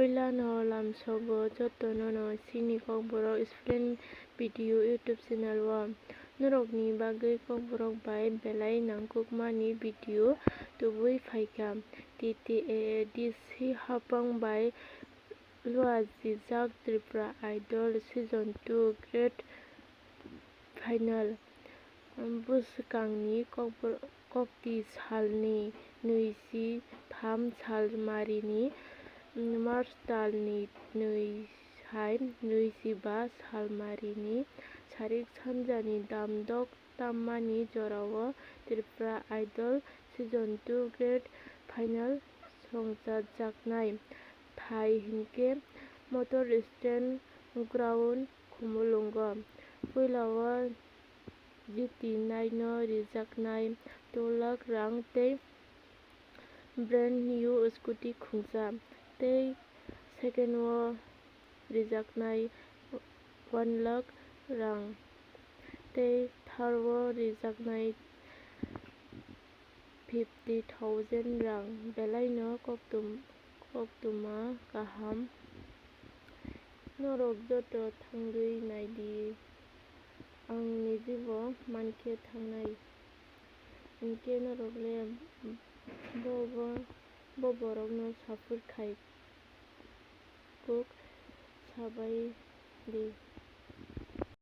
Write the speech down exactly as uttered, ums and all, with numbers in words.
Puilano lamsogo jotono no chini Kokborok Explain Video YouTube channel o. Norokni bagwi Kokborok bai belai nangkukmani video tubui phaikha. T T A A D C hapang bai luajijak Tripura Idol Season two Grand Final. Bwswkangni kokbor-, kokti salni nwichi tham salmarini, March talni nwi hai nwichi ba salmarini sarik sanjani damdok tammani jorao Tripura Idol Season two Grand Final songchajaknai thai hinkhe Motor Stand Ground Khumulwngo. Puilao jiti naino rijaknai two lakh rang tei brand new scooty khungsa, tei second o rijaknai one lakh rang, tei third o rijaknai fifty thousand rang. Belaino koktum-, koktwma kaham. Norok joto thangwi naidi, ang nijibo mankhe thangnai. Hinkhe norok le bo, bo, bo borokno support khai kuk sabai di.